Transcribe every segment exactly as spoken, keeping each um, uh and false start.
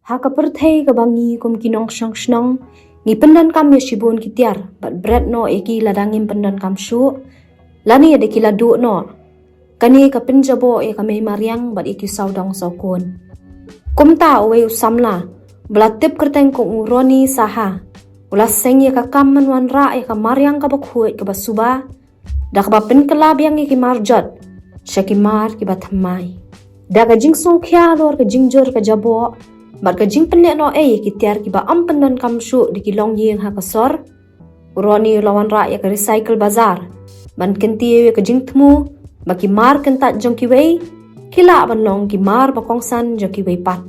Ha ka pyrthei kaba ngi kum ki nongshong shnong ngi pyndonkam ïa shibun ki tiar bad bret noh ïa ki lada ngim pyndonkam shuh lane da ki la duh noh. Kane ka pynjaboh ïa ka mei mariang bad ïa ki sawdong sawkun. Kumta uwei u samla ba la tip kyrteng kum u Roni Saha u la seng ïa ka kam ban wanrah ïa ka mariang kaba khuid kaba suba da kaba pynkylla biang ïa ki mar jot sha ki mar kiba thymmai. Da ka jingsngewkhia halor ka jingjur ka jaboh bad ka jingpynlehnohei ïa ki tiar kiba ym pyndonkam shuh da ki longïing ha ka sor, u Roni u la wanrah ïa ka Recycle Bazaar ban kyntiew ïa ka jingthmu ba ki mar kyntait jong kiwei ki lah ban long ki mar ba kongsan jong kiwei pat.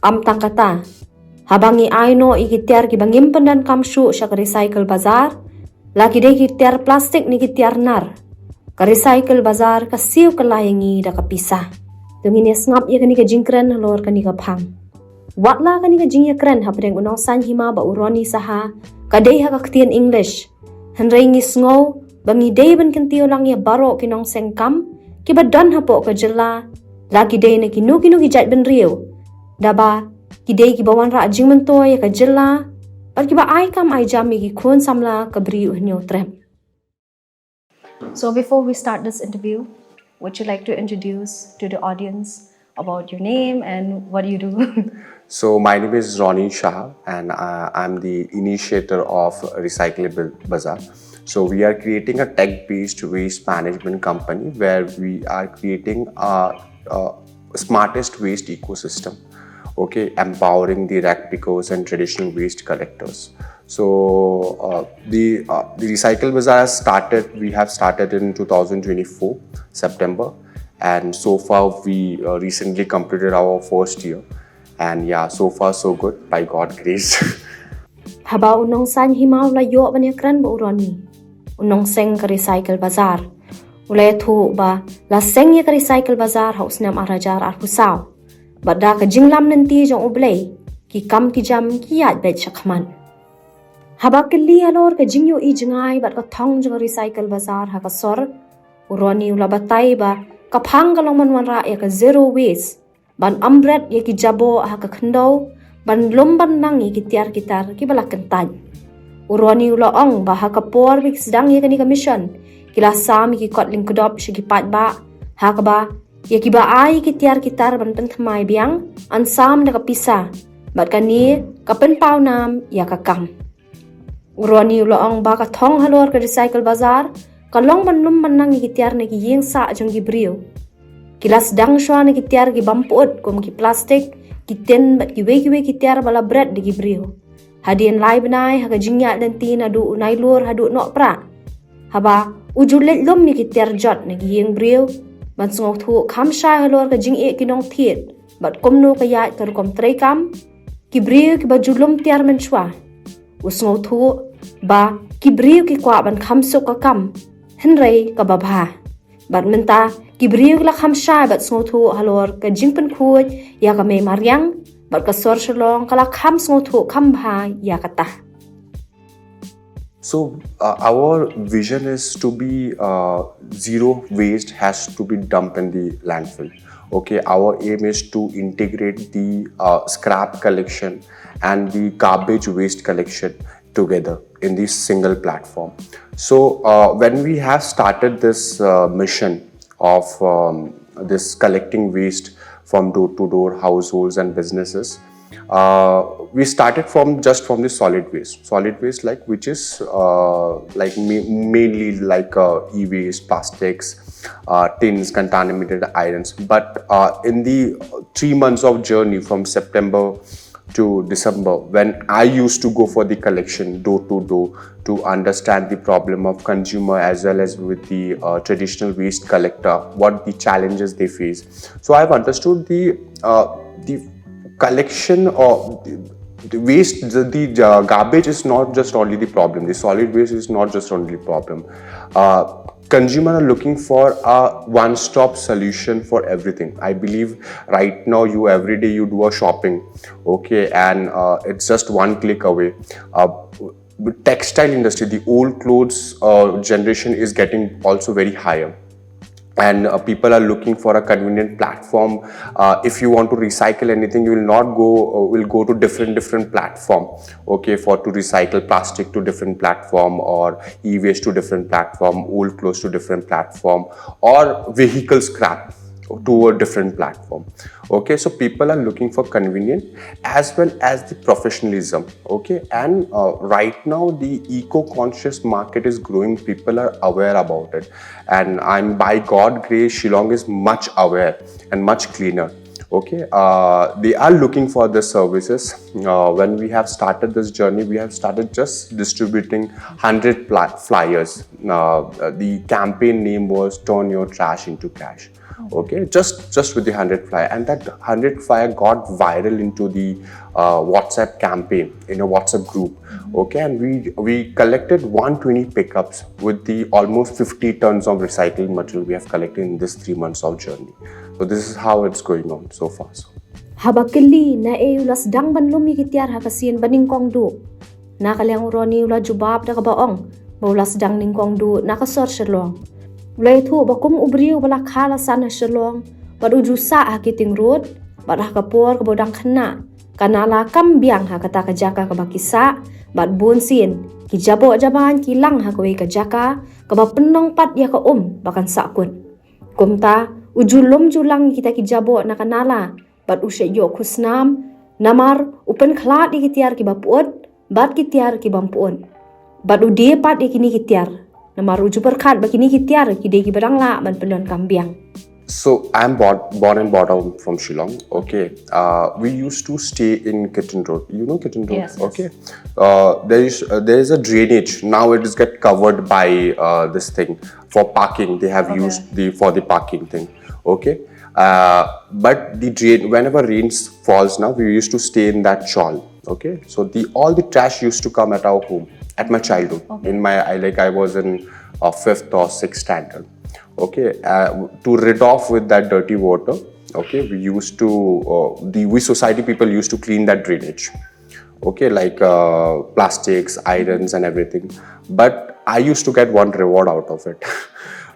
Ym tang kata, haba ngi ai noh ïa ki tiar kiba ngim pyndonkam shuh sha ka Recycle Bazaar, la ki dei ki tiar plastik ne ki tiar nar, ka Recycle Bazaar ka siew kylla ïa ngi da ka pisa. To ngin ïa sngap ïa kane ka jingkren halor kane ka phang. Wat la kane ka jingïakren hapdeng u nongsaiñ hima bad u Roni Saha ka dei ha ka ktien English, hynrei ngi sngew ba ngi dei ban kyntiew lang ïa baroh ki nongseng kam kiba don hapoh ka jylla, la ki dei na kino kino ki jaitbynriew, da ba ki dei kiba wanrah jingmyntoi ïa ka jylla bad kiba ai kam ai jam ïa ki khun samla ka Ri U Hynñiewtrep. So before we start this interview, would you like to introduce to the audience about your name and what you do? So my name is Roni Saha, and uh, I'm the initiator of Recyclable Bazaar. So we are creating a tech-based waste management company where we are creating a, a smartest waste ecosystem, okay, empowering the rag pickers and traditional waste collectors. So uh, the uh, the Recycle Bazaar has started. We have started in two thousand twenty-four September, and so far we uh, recently completed our first year, and yeah, so far so good by God grace. Haba u nongsaiñ hima u la ïoh ban ïakren bad u Roni, u nongseng ka Recycle Bazaar u la ïathuh ba la seng ïa ka Recycle Bazaar ha u snem ar hajar arphew saw bad da ka jinglam lynti jong U Blei ki kam ki jam ki ïaid beit shakhmat. Haba kylli halor ka jingïohi jngai bad ka thong jong ka Recycle Bazaar ha ka sor, u Roni u la batai ba ka phang ka long ban wanrah ïa ka zero waste, ban ym bret ïa ki jaboh ha ka khyndew, ban lum ban nang ïa ki tiar ki tar kiba la kyntait. U Roni u la ong ba ha ka por ba ki sdang ïa kane ka mission ki la sam ïa ki kot lyngkdop sha ki paidbah, ha kaba ïa kiba ai ïa ki tiar ki tar ban pynthymmai biang yn sam da ka pisa, bad kane ka pynpaw nam ïa ka kam. U Roni u la ong ba ka thong halor ka Recycle Bazaar ka long ban lum ban nang ïa ki tiar na ki ïing sah jong ki briew. Ki la sdang shuwa na ki tiar ki bym pyut kum ki plastik, ki tin bad kiwei kiwei ki tiar ba la bret da ki briew. Hadien lai bnai ha ka jingïaid lynti naduh u Nailur haduh Nohprah, haba u ju leit lum ïa ki tiar jot na ki ïing briew, ban sngewthuh kham shai halor ka jingeh ki nongthied bad kumno ka ïaid ka rukom treikam, ki briew kiba ju lum tiar mynshuwa, u sngewthuh ba ki briew ki kwah ban kham suk ka kam, hynrei kaba bha. Bad mynta ki briew ki la kham shai bad sngewthuh halor ka jingpynkhuid ïa ka mei mariang, bad ka sor Shillong ka la kham sngewthuh kham bha ïa kata. So uh, our vision is to be uh, zero waste has to be dumped in the landfill. Okay, our aim is to integrate the uh, scrap collection and the garbage waste collection together in this single platform. So uh, when we have started this uh, mission of um, this collecting waste from door to door, households and businesses, uh, we started from just from the solid waste, solid waste like which is uh, like ma- mainly like uh, e-waste, plastics, uh, tins, contaminated items. But uh, in the three months of journey from September to December, when I used to go for the collection door to door to understand the problem of consumer as well as with the uh, traditional waste collector, what the challenges they face. So I've understood the uh, the collection of the waste, the, the uh, garbage is not just only the problem. The solid waste is not just only the problem. Uh, consumer are looking for a one-stop solution for everything. I believe right now you every day you do a shopping, okay, and uh, it's just one click away. Uh, textile industry, the old clothes uh, generation is getting also very higher. and uh, people are looking for a convenient platform. Uh, if you want to recycle anything, you will not go uh, will go to different different platform, okay, for to recycle plastic to different platform, or e-waste to different platform, old clothes to different platform, or vehicle scrap to a different platform. Okay, so people are looking for convenient as well as the professionalism. Okay, and uh, right now the eco-conscious market is growing. People are aware about it, and I'm by God grace, Shillong is much aware and much cleaner. Okay, uh, they are looking for the services. Uh, when we have started this journey, we have started just distributing hundred pla- flyers. Uh, the campaign name was "Turn Your Trash into Cash." Okay, just just with the hundred flyer, and that hundred flyer got viral into the uh, WhatsApp campaign, in a WhatsApp group. Okay, and we we collected one twenty pickups with the almost fifty tons of recycling material we have collected in this three months of journey. So this is how it's going on so far. So. Haba kylli na ei u la sdang ban lum ïa ki tiar ha ka sien ba nyngkong duh, na ka liang u Ronnie u la jubab da kaba ong ba u la sdang nyngkong duh na ka sor Shillong. U la ïathuh ba kum u briew ba la kha la san ha Shillong, bad u ju sah ha ki ting rud, bad ha ka por kaba u dang khynnah, ka nala kam biang ha kata ka jaka kaba ki sah, bad bun sien ki jaboh jaban ki lang ha kawei ka jaka kaba pynlong pat ïa ka um ba kan sah kut. Kumta u ju lum ju lang ïa kita ki jaboh na ka nala, bad u shait ïoh khusnam, namar u pynkhlad ïa ki tiar kiba pyut bad ki tiar ki bym pyut. Bad u die pat ïa kine ki tiar, namar u ju pyrkhat ba kine ki tiar ki dei kiba dang lah ban pyndonkam biang. So I'm born, born and brought up from Shillong. Okay, uh, we used to stay in Kitten Road. You know Kitten Road? Yes, yes. Okay, uh, there is uh, there is a drainage. Now it is get covered by uh, this thing for parking. They have Okay. used the for the parking thing. Okay, uh, but the drain, whenever rains falls, now we used to stay in that chawl. Okay, so the all the trash used to come at our home, at my childhood. Okay. In my I, like I was in uh, fifth or sixth standard. Okay, uh, to rid off with that dirty water. Okay, we used to uh, the we society people used to clean that drainage. Okay, like uh, plastics, irons, and everything. But I used to get one reward out of it.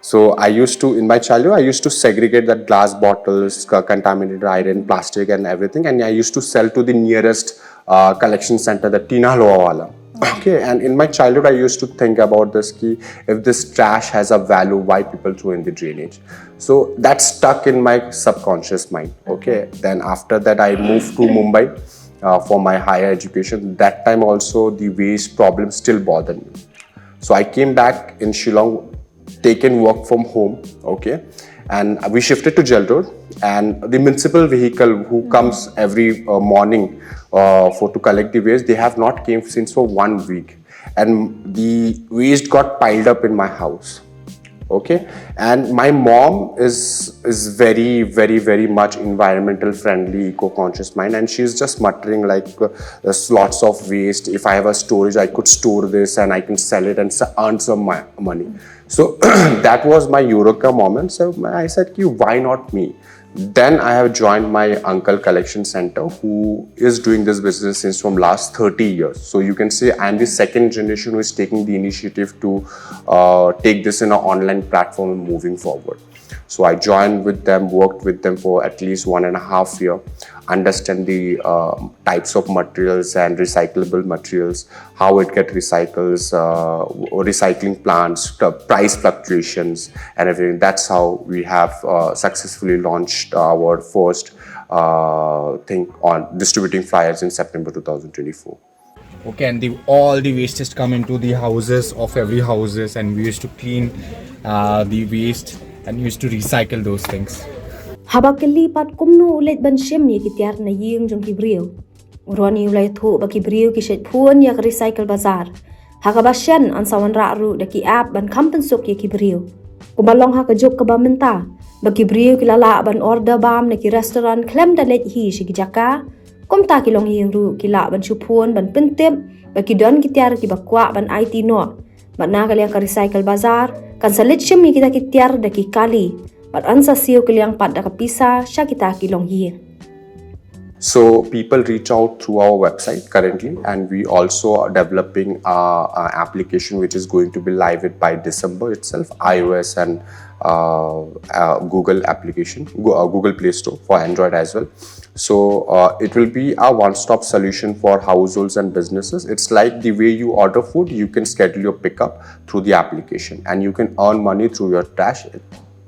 So I used to, in my childhood, I used to segregate that glass bottles, co- contaminated iron, plastic, and everything, and I used to sell to the nearest uh, collection center, the Tina Loa wala. Okay, and in my childhood, I used to think about this: ki if this trash has a value, why people throw in the drainage? So that stuck in my subconscious mind. Okay, then after that, I moved to Mumbai uh, for my higher education. That time also, the waste problem still bothered me. So I came back in Shillong, taken work from home, okay, and we shifted to Jail Road. And the municipal vehicle who comes every uh, morning uh, for to collect the waste, they have not came since for one week, and the waste got piled up in my house. Okay, and my mom is is very very very much environmental friendly, eco conscious mind, and she's just muttering like, uh, "There's lots of waste. If I have a storage, I could store this and I can sell it and s- earn some mo- money." So that was my eureka moment. So I said, "Ki, why not me?" Then I have joined my uncle collection center, who is doing this business since from last thirty years. So you can say I'm the second generation who is taking the initiative to uh, take this in an online platform and moving forward. So I joined with them, worked with them for at least one and a half year, understand the uh, types of materials and recyclable materials, how it get recycles, uh, recycling plants, the price fluctuations, and everything. That's how we have uh, successfully launched our first uh, thing on distributing flyers in September two thousand twenty-four. Okay, and the, all the waste has come into the houses of every houses, and we used to clean uh, the waste and used to recycle those things. Haba kylli pat kumno u leit ban shim ïa ki tiar na ïing jong ki briew, u Ronnie u la ïathuh ba ki briew ki shait phone ïa ka Recycle Bazaar. Ha kaba shen yn sa wanrah ruh da ki app ban kham pynsuk ïa ki briew. Kumba long ha ka juk kaba mynta, ba ki briew ki la lah ban order bam na ki restaurant khlem da leit hi sha ki jaka, kumta ki longïing ruh ki lah ban shu phone ban pyntip ba ki don ki tiar kiba kwah ban aiti noh. Bad na ka liang ka Recycle Bazaar kan sa leit shim ïa kita ki tiar da ki kali, bad yn sa siew kylliang pat da ka pisa sha kita ki longïing. So people reach out through our website currently, and we also are developing a, a application which is going to be live it by December itself. iOS and uh, uh, Google application, Go- uh, Google Play Store for Android as well. So uh, it will be a one-stop solution for households and businesses. It's like the way you order food, you can schedule your pickup through the application, and you can earn money through your trash.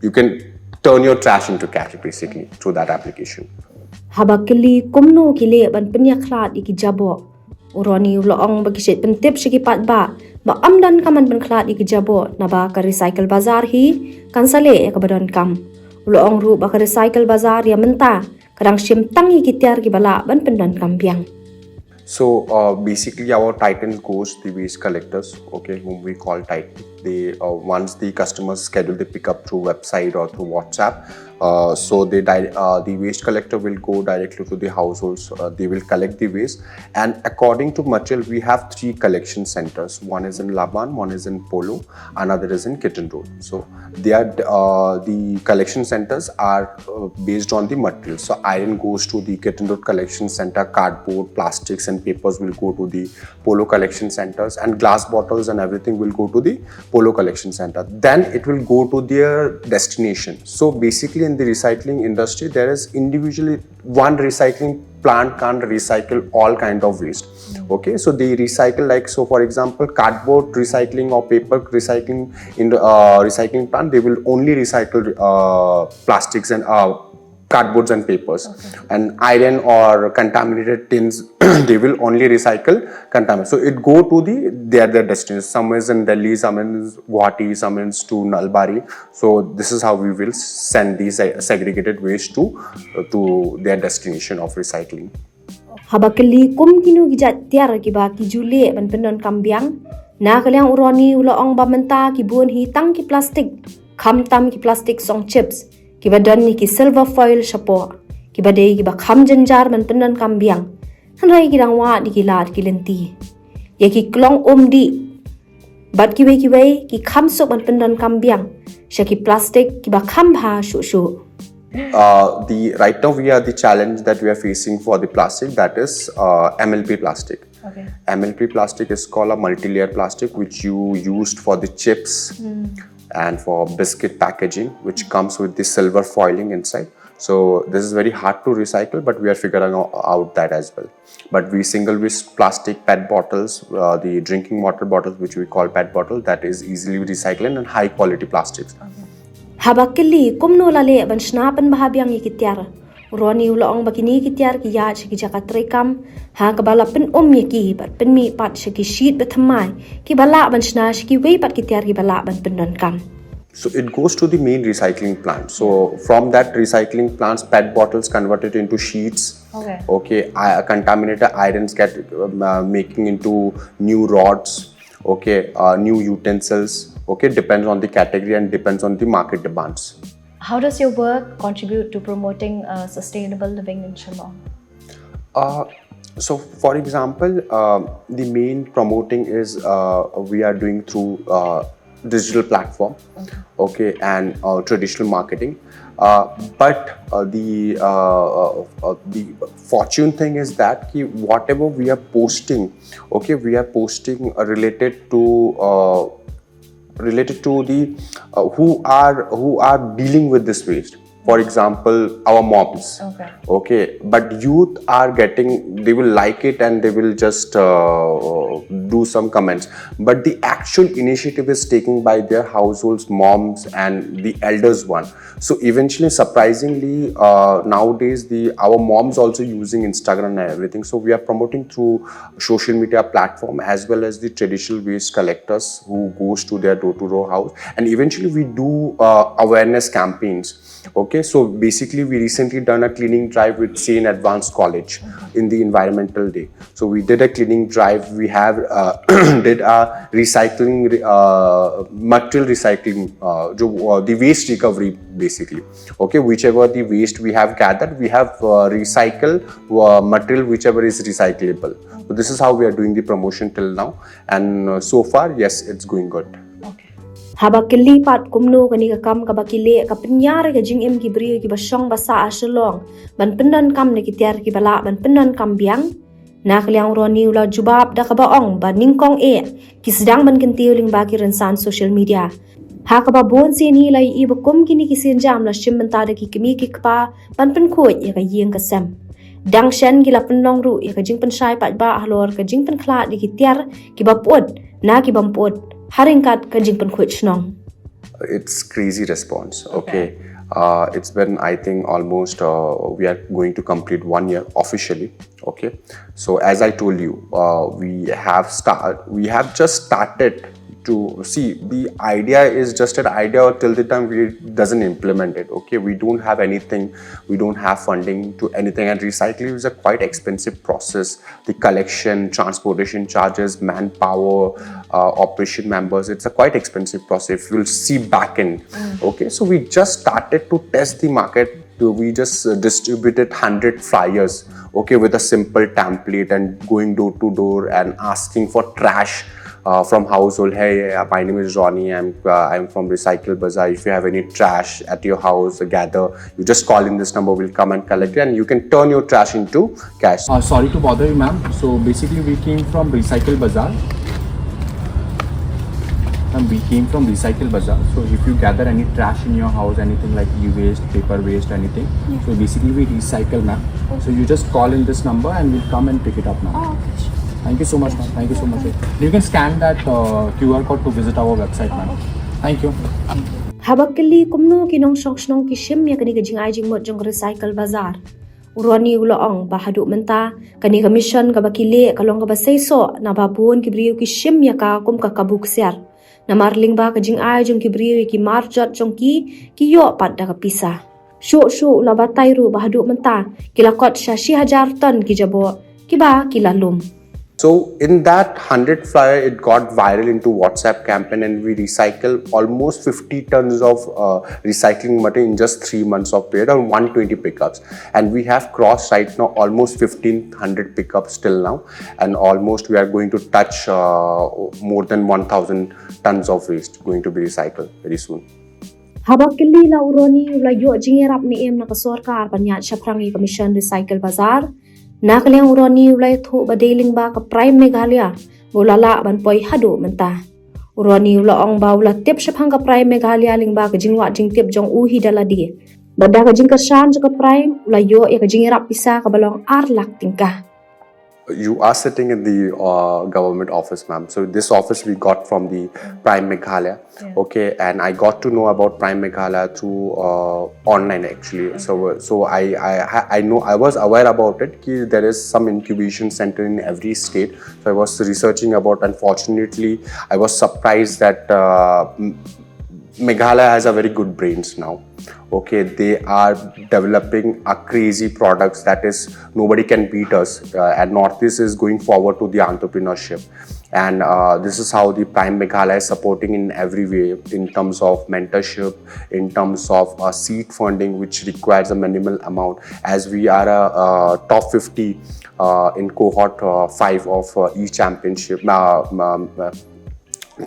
You can turn your trash into cash basically through that application. Haba kylli kumno ki leh ban pynïakhlad ïa ki jaboh, u Ronnie u la ong ba ki shait pyntip sha ki paidbah ba ym don kam ban pynkhlad ïa ki jaboh, naba ka Recycle Bazaar hi kan sa leh ïa kaba donkam. U la ong ruh ba ka Recycle Bazaar ïa mynta ka dang shim tang ïa ki tiar kiba lah ban pyndonkam biang. So uh, basically, our Titan goes the waste collectors, okay, whom we call Titan. They uh, once the customers schedule the pickup through website or through WhatsApp, uh, so they di- uh, the waste collector will go directly to the households. Uh, they will collect the waste, and according to Matril, we have three collection centers. One is in Laban, one is in Polo, another is in Kitten Road. So they are uh, the collection centers are uh, based on the material. So iron goes to the Kitten Road collection center, cardboard, plastics, and papers will go to the Polo collection centers, and glass bottles and everything will go to the Polo collection center. Then it will go to their destination. So basically, in the recycling industry, there is individually one recycling plant can't recycle all kind of waste. Okay, so they recycle, like, so for example, cardboard recycling or paper recycling in the uh, recycling plant, they will only recycle uh, plastics and uh, cardboards and papers. And iron or contaminated tins, they will only recycle contaminated. So it go to the their their destination. Some is in Delhi, some is Guwahati, some is to Nalbari. So this is how we will send these uh, segregated waste to uh, to their destination of recycling. Haba kylli kum kino ki jait tiar kiba ki ju leh ban pyndonkam biang, na ka liang u Ronnie u la ong ba mynta ki bun hi tang ki plastik, khamtam ki plastik song chips kiba don ïa ki silver foil shapoh, kiba dei kiba kham jynjar ban pyndonkam biang. Hynrei ki dang wad ïa ki lad ki lynti, ïa ki klong um dih, bad kiwei kiwei ki kham suk ban pyndonkam biang sha ki plastik kiba kham bha shuh shuh. Uh, the right now we are the challenge that we are facing for the plastic, that is uh, M L P plastic. Okay. M L P plastic is called a multi-layer plastic, which you used for the chips and for biscuit packaging, which comes with the silver foiling inside. So this is very hard to recycle, but we are figuring o- out that as well. But we single-use plastic PET bottles, uh, the drinking water bottles, which we call PET bottle, that is easily recycled and high-quality plastics. Haba kylli kumno la leh ban shna pynbha biang ïa ki tiar, u Ronnie u la ong ba kine ki tiar ki ïaid sha ki jaka treikam ha kaba la pyn-um ïa ki bad pynmih pat sha ki sheet ba thymmai kiba lah ban shna sha kiwei pat ki tiar kiba lah ban pyndonkam. So it goes to the main recycling plant. So from that recycling plants, PET bottles converted into sheets. Okay. Okay, I, contaminated irons get um, uh, making into new rods. Okay, uh, new utensils. Okay, depends on the category and depends on the market demands. How does your work contribute to promoting uh, sustainable living in Shillong? Uh, so, for example, um, the main promoting is uh, we are doing through uh, digital platform, okay, and uh, traditional marketing. Uh, but uh, the uh, uh, uh, the fortune thing is that ki whatever we are posting, okay, we are posting uh, related to uh, related to the uh, who are who are dealing with this waste. For example, our moms. Okay. Okay, but youth are getting, they will like it and they will just uh, do some comments. But the actual initiative is taken by their households, moms, and the elders one. So eventually, surprisingly, uh, nowadays the our moms also using Instagram and everything. So we are promoting through social media platform as well as the traditional waste collectors who goes to their door to door house, and eventually we do uh, awareness campaigns. Okay, so basically we recently done a cleaning drive with Saint Advanced College in the environmental day. So we did a cleaning drive. We have uh, did a recycling uh, material recycling, uh, jo, uh, the waste recovery basically. Okay, whichever the waste we have gathered, we have uh, recycle uh, material whichever is recyclable. So this is how we are doing the promotion till now, and uh, so far, yes, it's going good. Okay. Haba kylli pat kumno kane ka kam kaba ki leh ka pynïar ïa ka jingim ki briew kiba shong ba sah ha Shillong ban pyndonkam na ki tiar kiba lah ban pyndonkam biang, na ka liang u Ronnie u la jubab da kaba ong ba nyngkong eh ki sdang ban kyntiew lyngba ki rynsan social media. Ha kaba bun sien hi la ïohi ba kum kine ki sienjam la shim bynta da ki kmie ki kpa ban pynkhuid ïa ka ïing ka sem. Dang shen ki la pynlong ruh ïa ka jingpynshai paidbah halor ka jingpynkhlad ïa ki tiar kiba pyut na ki bym pyut ha ryngkat ka jingpynkhuid shnong. It's crazy response. Okay. Uh, it's been, I think, almost, uh, we are going to complete one year officially. Okay. So as I told you, uh, we have start. We have just started to see, the idea is just an idea till the time we doesn't implement it. Okay. We don't have anything. We don't have funding to anything. And recycling is a quite expensive process. The collection, transportation charges, manpower, uh, operation members. It's a quite expensive process. If you'll see back in, okay, so we just started to test the market. We just uh, distributed hundred flyers, okay, with a simple template and going door to door and asking for trash uh, from household. Hey, uh, my name is Ronnie. I'm uh, I'm from Recycle Bazaar. If you have any trash at your house, gather. You just call in this number. We'll come and collect it, and you can turn your trash into cash. Uh, sorry to bother you, ma'am. So basically, we came from Recycle Bazaar. And we came from Recycle Bazaar. So if you gather any trash in your house, anything like e-waste, paper waste, anything, so basically we recycle, ma'am. So you just call in this number and we'll come and pick it up, ma'am. Oh, okay, sure. Thank you so much, ma'am. Thank you so much. You can scan that uh, Q R code to visit our website, ma'am. Thank you. Haba kylli kumno ki nongshong shnong ki shim ïa kane ka jingai jingmut jong ka Recycle Bazaar, u Ronnie u la ong ba haduh mynta kane ka mission kaba ki leh ka long kaba seisoh naba bun ki briew ki shim ïa ka kum ka kabu ksiar. Namar lyngba ka jingai jong ki briew ïa ki marjot jong ki, ki ïoh pat da ka pisa. Shuh shuh u la batai ruh ba haduh mynta ki la kot sha shi hajar ton ki jaboh kiba ki la lum. So in that hundred flyer, it got viral into WhatsApp campaign, and we recycle almost fifty tons of uh, recycling material in just three months of period, and one twenty pickups. And we have crossed right now almost fifteen hundred pickups till now, and almost we are going to touch uh, more than one thousand tons of waste going to be recycled very soon. Haba kylli la u Ronnie u la ïoh jingïarap ne em na ka sorkar ban ïaid shaphrang ïa ka mission Recycle Bazaar. Na ka liang u Ronnie u la ïathuh ba dei lyngba ka Prime Meghalaya ba u la lah ban poi haduh mynta. U Ronnie u la ong ba u la tip shaphang ka Prime Meghalaya lyngba ka jingwad jingtip jong u hi da lade. Bad da ka jingkyrshan jong ka Prime u la ïoh ïa ka jingïarap pisa kaba long ar lak tyngka. You are sitting in the uh, government office, ma'am. So this office we got from the Prime Meghalaya. Okay, and I got to know about Prime Meghalaya through uh, online actually. So uh, so I, I I know, I was aware about it. Ki there is some incubation center in every state. So I was researching about. Unfortunately, I was surprised that uh, M- Meghalaya has a very good brains now. Okay, they are developing a crazy products that is nobody can beat us. Uh, and Northeast is going forward to the entrepreneurship. And uh, this is how the Prime Meghalaya is supporting in every way, in terms of mentorship, in terms of uh, seed funding, which requires a minimal amount. As we are a, uh top fifty uh, in cohort uh, five of uh, e-championship, uh, um, uh,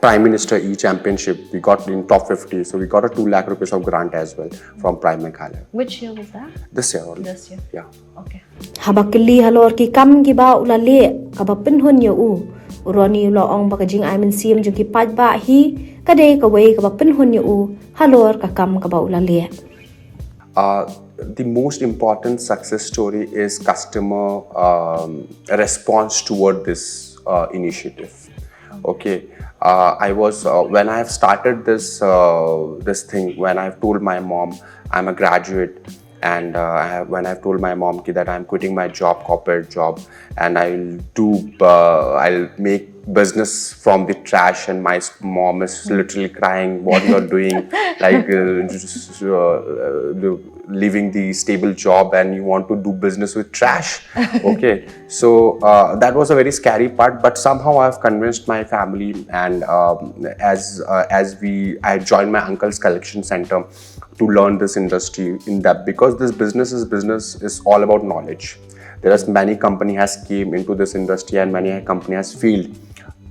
Prime Minister e-championship. We got in top fifty, so we got a two lakh rupees of grant as well from Prime Meghalaya. Which year was that? This year only. This year. Yeah. Okay. Haba kylli halor ki kam kiba u la leh kaba pynhun ïa u, u Ronnie u la ong ba ka jingai mynsiem jong ki paidbah hi ka dei kawei kaba pynhun ïa u halor ka kam kaba u la leh. Uh, the most important success story is customer um, response toward this uh, initiative. Okay, uh, I was uh, when I have started this uh, this thing, when I've told my mom I'm a graduate, and uh, I have, when I've told my mom ki that I'm quitting my job, corporate job, and I'll do uh, I'll make business from the trash, and my s- mom is literally crying, "What you're doing, like uh, just, uh, uh, the- leaving the stable job and you want to do business with trash?" Okay, so uh, that was a very scary part, but somehow I've convinced my family, and um, as uh, as we I joined my uncle's collection center to learn this industry in depth, because this business is business is all about knowledge. There is many company has came into this industry and many company has failed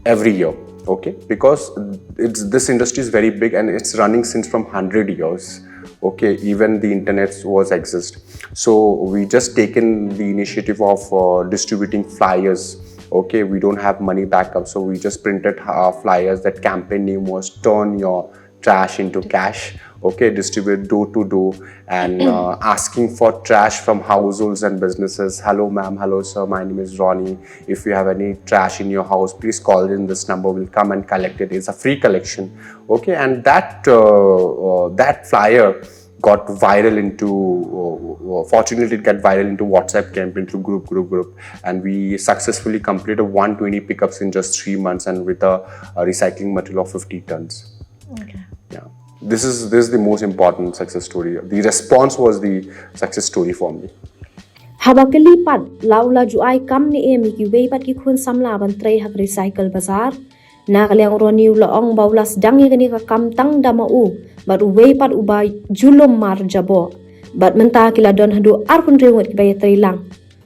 every year. Okay, because it's this industry is very big and it's running since from hundred years. Okay, even the internet was exist. So we just taken the initiative of uh, distributing flyers. Okay, we don't have money backup, so we just printed uh, flyers. That campaign name was "Turn Your Trash into Cash." Okay, distribute door to door and uh, asking for trash from households and businesses. "Hello, ma'am. Hello, sir. My name is Ronnie. If you have any trash in your house, please call in this number. We'll come and collect it. It's a free collection." Okay, and that uh, uh, that flyer got viral into uh, uh, fortunately it got viral into WhatsApp campaign, through group group group, and we successfully completed one twenty pickups in just three months and with a, a recycling material of fifty tons. Okay. Yeah, this is this is the most important success story. The response was the success story for me. Haba kylli pat la u la ju ai kam ne em ïa kiwei pat ki khun samla ban trei ha ka Recycle Bazaar, na ka liang u Ronnie u la ong ba u la sdang ïa kane ka kam tang da ma u bad uwei pat uba ju lum mar jaboh. Bad mynta ki la don haduh arphew ngut kiba ïatrei lang.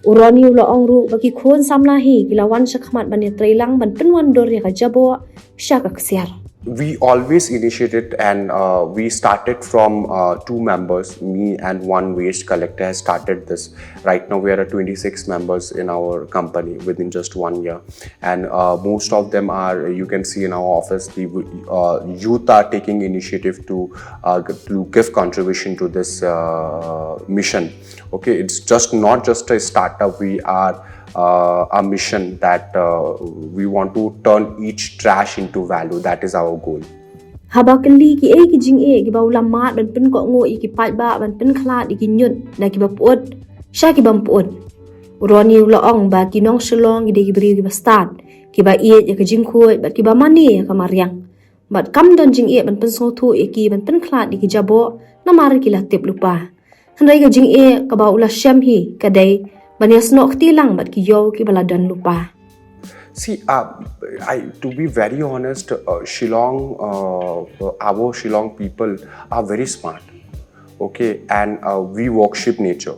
U Ronnie u la ong ruh ba ki khun samla hi ki la wan sha khmat ban ïatrei lang ban pynwandur ïa ka jaboh sha ka ksiar. We always initiated and uh, we started from uh, two members, me and one waste collector has started this. Right now we are at twenty-six members in our company within just one year, and uh, most of them are, you can see in our office, the uh, youth are taking initiative to uh, to give contribution to this uh, mission. Okay, it's just not just a startup. We are uh, a mission that uh, we want to turn each trash into value. That is our goal. Haba kylli ki ei ki jingeh kiba u la mad ban pynkohnguh ïa ki paidbah ban pynkhlad ïa ki ñiut na kiba pyut sha kiba ym pyut, u Ronnie u la ong ba ki nong Shillong ki dei ki briew kiba stad, kiba ïeit ïa ka jingkhuid bad kiba mane ïa ka mariang. Bad kam don jingeh ban pynsngewthuh ïa ki ban pynkhlad ïa ki jaboh namar ki la tip lypa. Hynrei ka jingeh kaba u la shem hi ka dei ban ïasnoh kti lang bad ki ïew kiba la don lypa. See, uh, I, to be very honest, uh, Shillong, uh, our Shillong people are very smart, okay, and uh, we worship nature,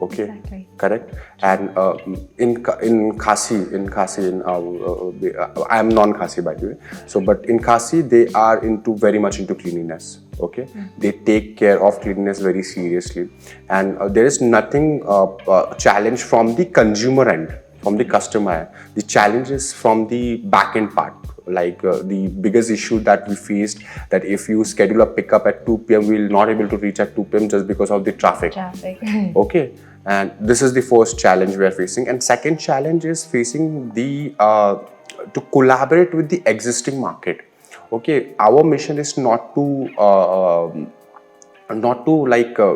okay, Exactly. Correct. And uh, in Kha- in Khasi, in Khasi, in uh, uh, uh, I am non-Khasi, by the way. So, but in Khasi, they are into very much into cleanliness. Okay, they take care of cleanliness very seriously, and uh, there is nothing uh, uh, challenge from the consumer end, from the customer. The challenge is from the back end part. Like uh, the biggest issue that we faced, that if you schedule a pickup at two p.m., we will not able to reach at two p.m. just because of the traffic. Traffic. Okay, and this is the first challenge we are facing. And second challenge is facing the uh, to collaborate with the existing market. Okay, our mission is not to uh, um, not to, like, uh,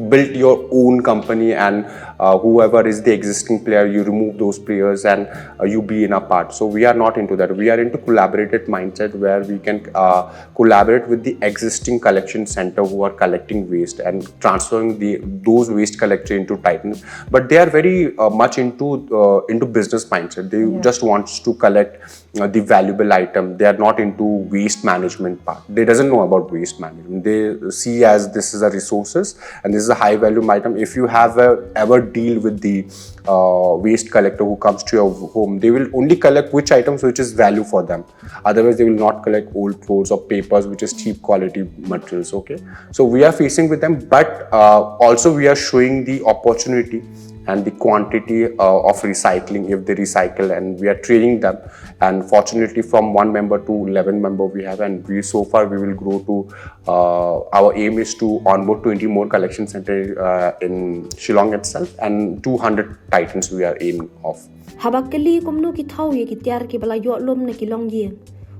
build your own company and uh, whoever is the existing player, you remove those players and uh, you be in a part. So we are not into that. We are into collaborated mindset where we can uh, collaborate with the existing collection center who are collecting waste and transferring the those waste collected into Titan. But they are very uh, much into uh, into business mindset. They just wants to collect uh, the valuable item. They are not into waste management part. They doesn't know about waste management. They see as this is a resources and this is a high value item. If you have a, ever deal with the uh, waste collector who comes to your home, they will only collect which items which is value for them. Otherwise, they will not collect old clothes or papers, which is cheap quality materials. Okay, so we are facing with them, but uh, also we are showing the opportunity and the quantity uh, of recycling if they recycle, and we are training them. And fortunately, from one member to eleven member we have, and we so far we will grow to uh, our aim is to onboard twenty more collection center uh, in Shillong itself, and two hundred Titans we are aiming of. Haba kylli kumno ki thew ïa ki tiar kiba la ïoh lum na ki longïing,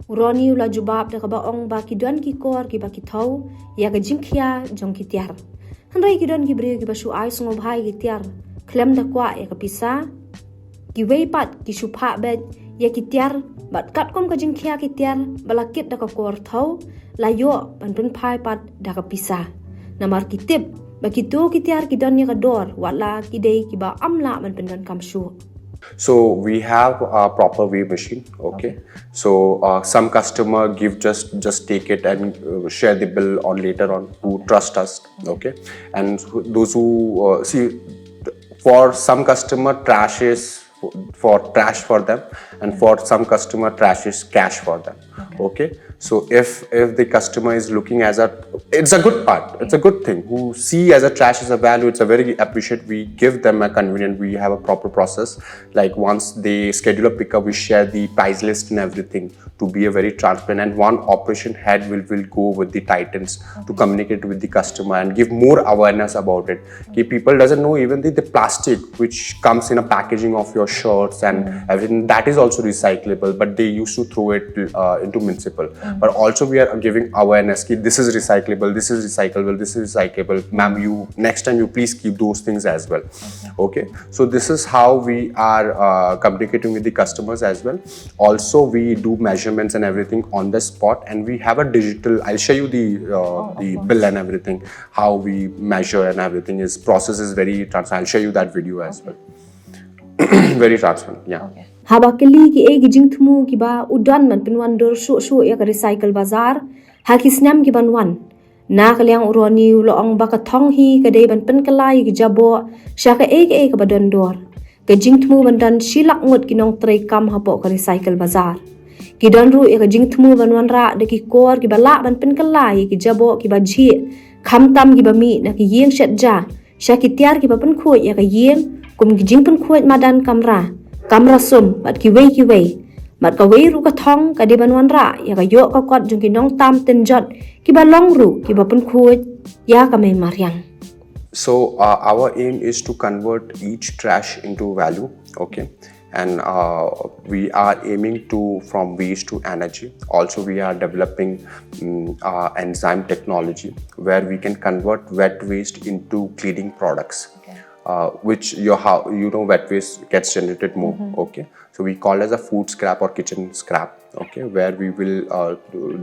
u Ronnie u la jubab da kaba ong ba ki don ki kor kiba ki thew ïa ka jingkhia jong ki tiar. Hynrei ki don ki briew kiba shu ai sngewbha ïa ki tiar khlem da kwah ïa ka pisa. Kiwei pat ki shu phah beit ïa ki tiar bad katkum ka jingkhia ki tiar ba la kit da ka kor thew, la ïoh ban pynphai pat da ka pisa. Namar ki tip ba kito ki tiar ki don ïa ka dor, wat la ki dei kiba ym lah ban pyndonkam shuh. So we have a proper weigh machine. Okay. So uh, some customer give just just take it and uh, share the bill on later on to trust us. Okay. And who- those who uh, see, for some customer, trash is for trash for them, and for some customer, trash is cash for them. Okay. So if if the customer is looking as a, it's a good part, it's a good thing, who see as a trash as a value, it's a very appreciate. We give them a convenient, we have a proper process. Like, once they schedule a pickup, we share the price list and everything to be a very transparent, and one operation head will will go with the Titans to communicate with the customer and give more awareness about it. Okay, people doesn't know even the, the plastic which comes in a packaging of your shirts and everything, that is also recyclable, but they used to throw it uh, into municipal. But also we are giving awareness ki this is recyclable, this is recyclable, this is recyclable, ma'am, you next time you please keep those things as well. Okay, so this is how we are uh, communicating with the customers as well. Also, we do measurements and everything on the spot, and we have a digital, I'll show you the uh, the bill and everything, how we measure and everything is, process is very transparent. I'll show you that video as well. Very transparent, yeah. Okay. Haba kylli ki ei ki jingthmu kiba u don ban pynwandur shuh shuh ïa ka Recycle Bazaar ha ki snem ki ban wan, na ka liang u Ronnie u la ong ba ka thong hi ka dei ban pynkylla ïa ki jaboh sha ka ei ka ei kaba don dor. Ka jingthmu ban don shi lak ngut ki nongtrei kam hapoh ka Recycle Bazaar. Ki don ruh ïa ka jingthmu ban wanrah da ki kor kiba lah ban pynkylla ïa ki jaboh kiba jhieh, khamtam kiba mih na ki ïing shet ja sha ki tiar kiba pynkhuid ïa ka ïing, kum ki jingpynkhuid madan kamra, kamra sum bad kiwei kiwei. Bad kawei ruh ka thong ka dei ban wanrah ïa ka ïoh ka kot jong ki nongtam tynjot kiba long ruh kiba pynkhuid ïa ka mei mariang. So uh, our aim is to convert each trash into value. Okay, and uh, we are aiming to from waste to energy. Also, we are developing um, uh, enzyme technology where we can convert wet waste into cleaning products. Okay. Uh, which your how you know wet waste gets generated more. Okay, so we call as a food scrap or kitchen scrap. Okay, where we will uh,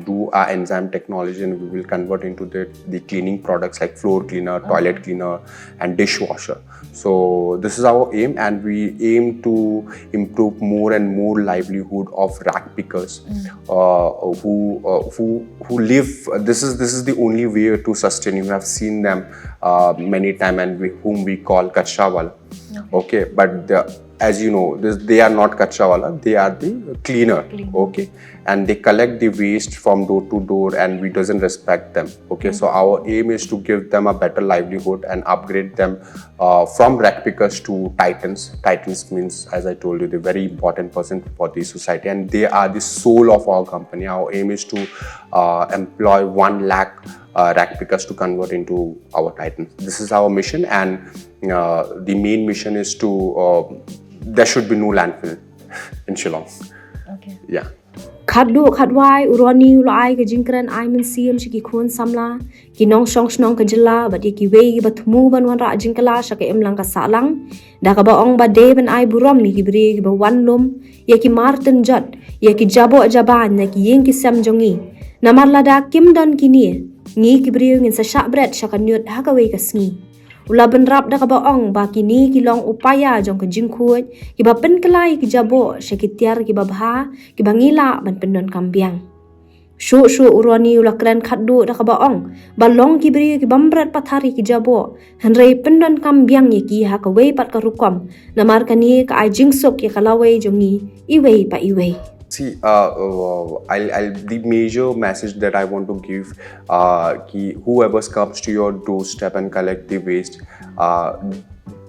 do our enzyme technology and we will convert into the the cleaning products like floor cleaner, toilet cleaner, and dishwasher. So this is our aim, and we aim to improve more and more livelihood of rag pickers, uh, who uh, who who live. This is this is the only way to sustain. You have seen them uh, many time, and we, whom we call kachra wala. Okay, but the, as you know, this, they are not kachra wala, they are the cleaner. Okay, and they collect the waste from door to door, and we doesn't respect them. Okay, so our aim is to give them a better livelihood and upgrade them uh, from rag pickers to titans. Titans means, as I told you, they're very important person for the society, and they are the soul of our company. Our aim is to uh, employ one lakh uh, rag pickers to convert into our titans. This is our mission, and uh, the main mission is to uh, there should be no landfill in Shillong. Okay. Yeah. Khatduh khatwai u Ronnie u la ai ka jingkren ai mynsiem sha ki khun samla, ki nongshong shnong ka jylla bad ïa kiwei kiba thmu ban wanrah jingkylla sha ka imlang ka sahlang, da kaba ong ba dei ban ai burom ïa ki briew kiba wan lum ïa ki mar tynjot, ïa ki jaboh jabain na ki ïing ki sem jong ngi. Namar lada kim don kine, ngi ki briew ngin sa shah bret sha ka ñiut ha kawei ka sngi. U la bynrap da kaba ong ba kine ki long u paia jong ka jingkhuid, kiba pynkylla ïa ki jaboh sha ki tiar kiba bha, kiba ngi lah ban pyndonkam biang. Shuh shuh u Ronnie u la kren khatduh da kaba ong ba long ki briew ki bym bret pathar ïa ki jaboh, hynrei pyndonkam biang ïa ki ha kawei pat ka rukom, namar kane ka ai jingsuk ïa ka lawei jong ngi iwei pa iwei. See, uh, uh, I'll, I'll, the major message that I want to give, uh, ki whoever comes to your doorstep and collect the waste, uh,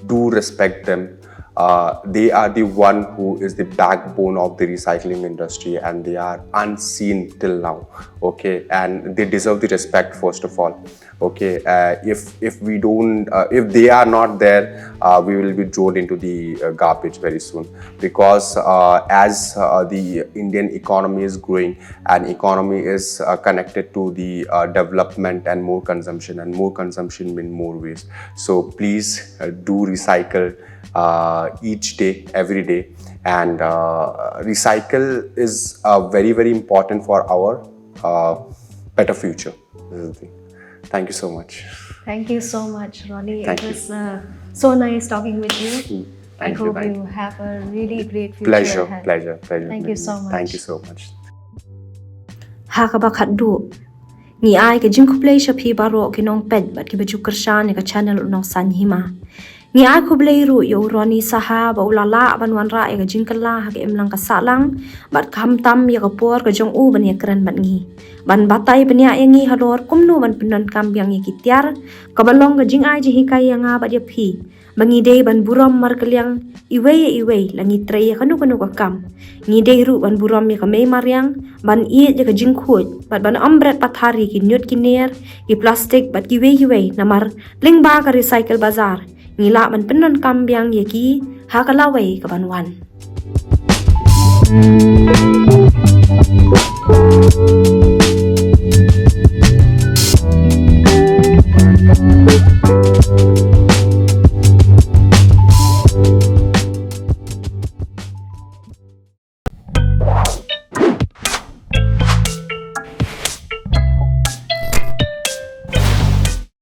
do respect them. Uh, they are the one who is the backbone of the recycling industry, and they are unseen till now. Okay, and they deserve the respect first of all. Okay, uh, if if we don't, uh, if they are not there, uh, we will be thrown into the uh, garbage very soon, because uh, as uh, the Indian economy is growing, and economy is uh, connected to the uh, development and more consumption, and more consumption mean more waste. So please uh, do recycle uh, each day, every day, and uh, recycle is uh, very, very important for our uh, better future. This is the thing. Thank you so much. Thank you so much, Ronnie. Thank you. It was uh, so nice talking with you. Mm. Thank you. I hope you have a really great future ahead. Pleasure, pleasure, pleasure. Thank you so much. Thank you so much. Ha kaba khatduh, ngi ai ka jingkhublei sha phi baroh ki nongpeit bad kiba ju kyrshan ïa ka channel U Nongsaiñ Hima. Ngi ai khublei ruh ïa u Ronnie Saha ba u la lah ban wanrah ïa ka jingkylla ha ka imlang ka sahlang bad khamtam ïa ka por ka jong u ban ïakren bad ngi, ban batai bniah ïa ngi halor kumno ban pyndonkam biang ïa ki tiar, kaba long ka jingai jinghikai ïa nga bad ïa phi, ba ngi dei ban burom markylliang iwei ïa iwei la ngi trei ïa kano kano ka kam. Ngi dei ruh ban burom ïa ka mei mariang, ban ïeit ïa ka jingkhuid bad ban ym bret pathar ïa ki niut ki ner, ki plastik bad kiwei kiwei, namar lyngba ka Recycle Bazaar ngi lah ban pyndonkam biang ïa ki ha ka lawei kaban wan.